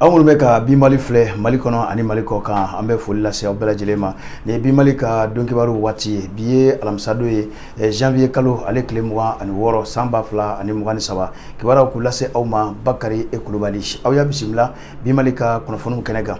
Aw minnu bɛ ka Bi Mali filɛ Mali kɔnɔ ani Mali kɔ kan, an bɛ foli lase aw bɛɛ lajɛlen ma. Nin ye Bi Mali ka don kibaru waati ye. Bi ye alamisadon ye, janvier kalo ale tile 26 san 2023. Kibaruyaw k'u lase aw ma, Bakari e Kulubali aw y'a bisimila Bi Mali ka kunnafoniw kɛnɛ kan.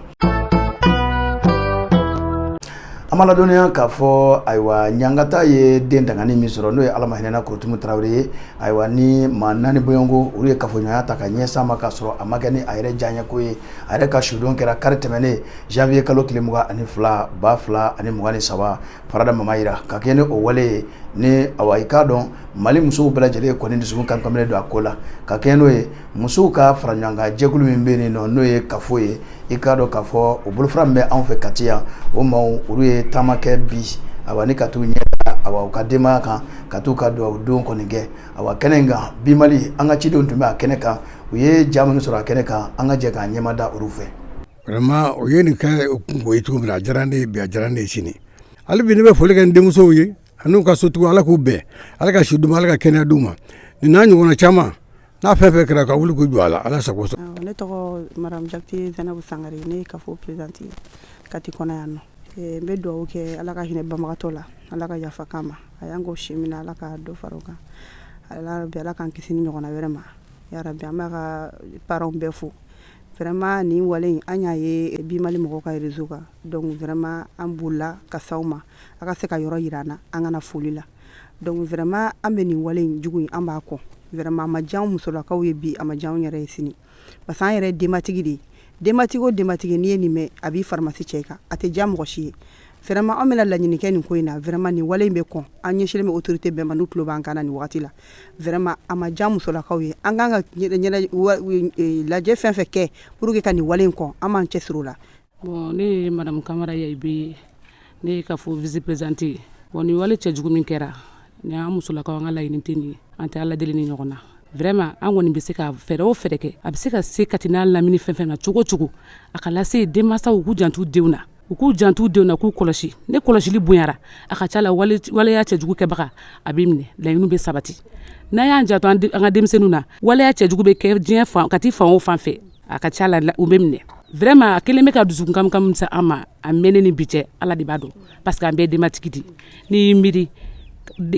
An b'a ladɔnniya k'a fɔ, ayiwa, ɲangata ye den dangani min sɔrɔ, n'o ye Ala ma hinɛna Korotumu Tarawele ye. Ayiwa, ni maa naani bɔɲɔgɔnko olu ye kafoɲɔgɔnya ta ka ɲɛsin a ma k'a sɔrɔ a ma kɛ ni a yɛrɛ diyaɲɛko ye. A yɛrɛ ka sudon kɛra kari tɛmɛnen janvier kalo tile 22 2023. Farada mama yira ka kɛ ni o wale ye ni, awa, i k'a dɔn Mali musow bɛɛ lajɛlen kɔni dusukun kankaminen don a ko la. Ka kɛ n'o ye, musow ka fara ɲɔgɔn kan jɛkulu min bɛ yen nɔ, n'o ye kafo ye, i k'a dɔn k'a fɔ o bolofara min bɛ anw fɛ Kati yan, o maaw olu ye taama kɛ bi, awa, ni ka t'u ɲɛ da, awa, u ka denbaya kan, ka t'u ka dugawu don kɔni kɛ. Awa, kɛnɛ in kan, Bi Mali an ka cidenw tun bɛ a kɛnɛ kan. U ye ja minnu sɔrɔ a kɛnɛ kan, an ka jɛ k'an ɲɛma da olu fɛ. Vraiment, o ye nin kɛ kunko ye cogo min na, a diyara ne ye bi, a diyara ne ye sini. Hali bi ne bɛ foli kɛ n denmusow ye an'u ka sotigiw. Ala k'u bɛn, Ala ka si d'u ma, Ala ka kɛnɛya d'u ma. Nin n'a ɲɔgɔnna caman n'a fɛn fɛn kɛra, ka wuli k'u jɔ a la, Ala sago. Ne tɔgɔ madame Jakite Zɛnɛbu Sangare, ne ye kafo présidente ye Kati kɔnɔ yan nɔ. N bɛ dugawu kɛ, Ala ka hinɛ banbagatɔ la, Ala ka yafa k'a ma. A y'an ko si min na, Ala ka dɔ fara o kan. Ala bi, Ala k'an kisi ni ɲɔgɔnna wɛrɛ ma yarabi. An b'a ka parents bɛɛ fo. Vraiment, nin wale in, an y'a ye Bi Mali mɔgɔw ka réseau kan. Donc vraiment, an bolila ka s'aw ma a ka se ka yɔrɔ yira an na, an kana foli la. Donc vraiment, an bɛ nin wale in jugu in, an b'a kɔn. Vraiment, a ma diya an musolakaw ye bi, a ma diya anw yɛrɛ ye sini, parce que an yɛrɛ ye denbatigi de ye. Denbatigi o denbatigi, n'i ye nin mɛn, a b'i farimasi cɛ kan, a tɛ diya mɔgɔ si ye. Vraiment, an bɛna laɲini kɛ nin ko in na. Vraiment, nin wale in bɛ kɔn. An ɲɛsinnen bɛ autorité bɛɛ ma n'u tulo b'an kan na nin wagati la. Vraiment, a ma diya musolakaw ye. An kan ka lajɛ fɛn fɛn kɛ pour que ka nin wale in kɔn, an b'an cɛsiri o la. Bon, ne ye madame Kamara Yayibi, ne ye kafo vice présidente ye. Bon, nin wale cɛjugu min kɛra nin, an musolakaw, an ka laɲini tɛ nin ye, an tɛ Ala deli ni ɲɔgɔn na. Vraiment, an kɔni bɛ se ka fɛɛrɛ o fɛɛrɛ kɛ, a bɛ se ka se Kati n'a lamini fɛn fɛn na cogo o cogo, a ka lase denmansaw k'u jantu denw na, u k'u jantu denw na, k'u kɔlɔsi. Ne kɔlɔsili bonyara, a ka ca la, waleya cɛjugu kɛbaga a bɛ minɛ, laɲiniw bɛ sabati. N'an y'an janto an ka denmisɛnninw na, waleya cɛjugu bɛ kɛ diɲɛ fan Kati fan o fan fɛ, a ka ca la, u bɛ minɛ. Vraiment, a kelen bɛ ka dusukun kamikami se an ma. A mɛnnen ni bi cɛ, Ala de b'a dɔn, parce que an bɛɛ denbatigi de. N'i y'i miiri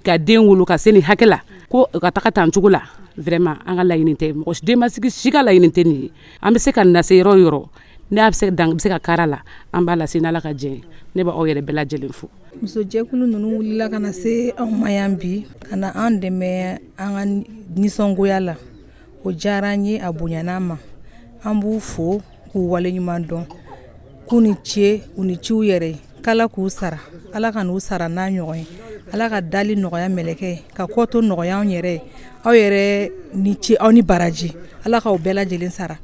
ka den wolo ka se nin hakɛ la, ko ka taga tan cogo la, vraiment, an ka laɲini tɛ. Mɔgɔ denbatigi si ka laɲini tɛ nin ye. An bɛ se ka na se yɔrɔ o yɔrɔ, n'a bɛ se dan bɛ se ka kara la, an b'a lase n'Ala ka jɛ. Ne b'aw yɛrɛ bɛɛ lajɛlen fo. Musojɛkulu ninnu wulila ka na se anw ma yan bi, ka na an dɛmɛ an ka nisɔngoya la. O diyara an ye, a bonyana an ma. An b'u fo k'u waleɲuman dɔn, k'u ni ce, u ni ciw yɛrɛ ye, k'Ala k'u sara, Ala ka n'u sara n'a ɲɔgɔn ye, Ala ka dali nɔgɔya mɛlɛkɛ ye, ka kɔto nɔgɔya anw yɛrɛ ye. Aw yɛrɛ ni ce, aw ni baraji, Ala k'aw bɛɛ lajɛlen sara.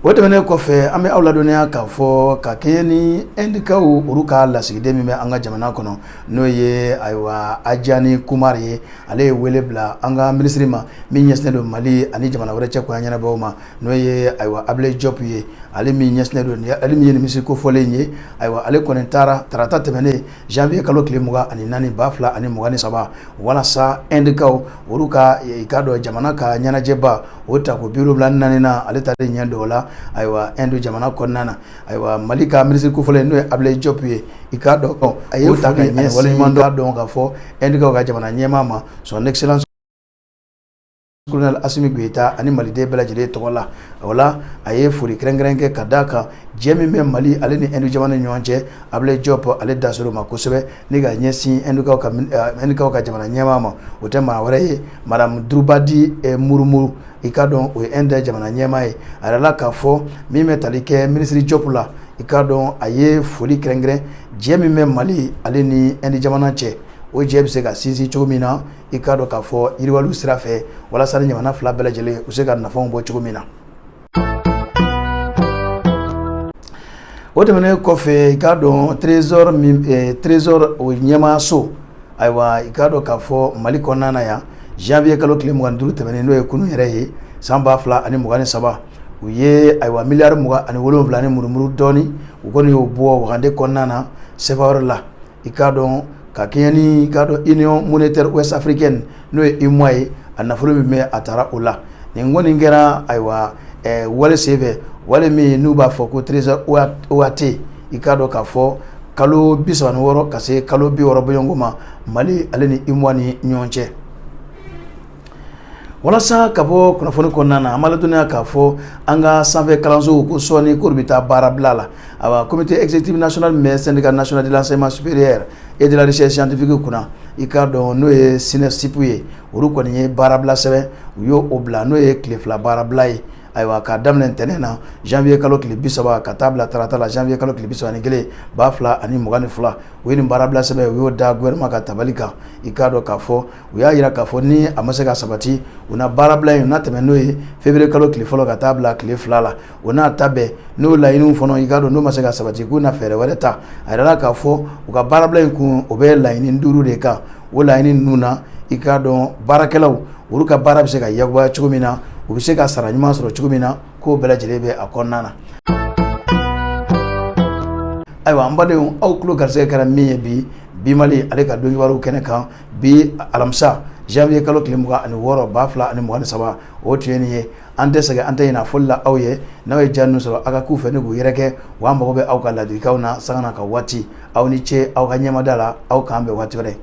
O tɛmɛnen kɔfɛ, an bɛ aw ladɔnniya k'a fɔ ka kɛɲɛ ni Indikaw olu ka lasigiden min bɛ an ka jamana kɔnɔ, n'o ye, ayiwa, Ajani Kumari ye, ale ye wele bila an ka minisiri ma min ɲɛsinnen don Mali ani jamana wɛrɛ cɛ koɲɛ ɲɛnabɔw ma, n'o ye, ayiwa, Ablaye Diop ye, ale min ɲɛsinnen don, ale min ye nin minisiri kofɔlen ye. Ayiwa, ale kɔni taara tarata tɛmɛnen janvier kalo tile 24 2023, walasa Indikaw olu ka, i k'a dɔn, jamana ka ɲɛnajɛba o tako 74nan, ale taalen ɲɛ don o la, ayiwa, Inde jamana kɔnɔna na. Ayiwa, Mali ka minisiri kofɔlen, n'o ye Ablaye Diop ye, i k'a dɔn a ye ta ka ɲɛ waleɲuman dɔn k'a fɔ Indikaw ka jamana ɲɛmaa ma, son excellence colonel Assimi Goïta, ani maliden bɛɛ lajɛlen tɔgɔ la. O la, a ye foli kɛrɛnkɛrɛn kɛ ka d'a kan jɛ min bɛ Mali ale ni Inde jamana ni ɲɔgɔn cɛ. Ablaye Diop, ale da ser'o ma kosɛbɛ ni ka ɲɛsin Indikaw ka jamana ɲɛmaa ma. O tɛ maa wɛrɛ ye, madame Droupadi Murmu, i k'a dɔn o ye Inde jamana ɲɛmaa ye. A yɛrɛ la k'a fɔ min bɛ tali kɛ minisiri Diop la, i k'a dɔn a ye foli kɛrɛnkɛrɛn jɛ min bɛ Mali ale ni Inde jamana cɛ, o jɛ bɛ se ka sinsin cogo min na, i k'a dɔn k'a fɔ yiriwaliw sira fɛ, walasa ni jamana fila bɛɛ lajɛlen u se ka nafaw bɔ cogo min na. O tɛmɛnen kɔfɛ, i k'a dɔn trésor min, trésor o ɲɛmaaso, ayiwa, i k'a dɔn k'a fɔ Mali kɔnɔna na yan, janvier kalo tile 25 tɛmɛnen, n'o ye kunun yɛrɛ ye, san 2023, u ye, ayiwa, miliyari 27 ni murumuru dɔɔni, u kɔni y'o bɔ wagande kɔnɔna na CFA wari la. I k'a dɔn ka kɛɲɛ ni, i k'a dɔn, Union monétaire ouest africaine, n'o ye UEMOA ye, a nafolo min bɛ a taara o la. Nin kɔni kɛra, ayiwa, wale senfɛ. Wale min n'u b'a fɔ ko 13 OAT, i k'a dɔn k'a fɔ kalo 36 ka se kalo 60 bɔɲɔgɔnko ma Mali ale ni UEMOA ni ɲɔgɔn cɛ. Walasa ka bɔ kunnafoni kɔnɔna na, an b'a ladɔnniya k'a fɔ an ka sanfɛ kalansow ko sɔɔni k'olu bɛ taa baara bila la. Awa, comité exécutif national min bɛ syndicat national de l'enseignement supérieur et de la recherche scientifique kunna, i k'a dɔn n'o ye SYNEFSUP ye, olu kɔni ye baarabila sɛbɛn, u y'o bila, n'o ye tile 2 baarabila ye. Ayiwa, k'a daminɛ ntɛnɛn na janvier kalo tile 30 ka taa bila tarata la janvier kalo tile 31 2022, u ye nin baarabila sɛbɛn, u y'o da gouvernement ka tabali kan. I k'a dɔn k'a fɔ u y'a jira k'a fɔ ni a ma se ka sabati, u na baarabila in, u na tɛmɛ n'o ye février kalo tile 1 ka taa bila tile 2 la. O n'a ta bɛɛ, n'o laɲiniw fana, i k'a dɔn n'o ma se ka sabati, k'u na fɛɛrɛ wɛrɛ ta. A yirala k'a fɔ u ka baarabila in kun, o bɛ laɲini 5 de kan. O laɲini ninnu na, i k'a dɔn baarakɛlaw olu ka baara bɛ se ka yakubaya cogo min na, u bɛ se ka sara ɲuman sɔrɔ cogo min na, k'o bɛɛ lajɛlen bɛ a kɔnɔna na. Ayiwa, an badenw, aw tulo garisɛgɛ kɛra min ye bi, Bi Mali ale ka donkibaru kɛnɛ kan bi alamisa janvier kalo tile 26 2023, o tun ye nin ye. An tɛ sɛgɛn, an tɛ ɲinɛ foli la aw ye. N'aw ye ja ninnu sɔrɔ, aw ka k'u fɛ ni k'u yɛrɛkɛ wa. An mago bɛ aw ka ladilikanw na sanga n'a ka waati. Aw ni ce aw ka ɲɛmada la. Aw k'an bɛn waati wɛrɛ.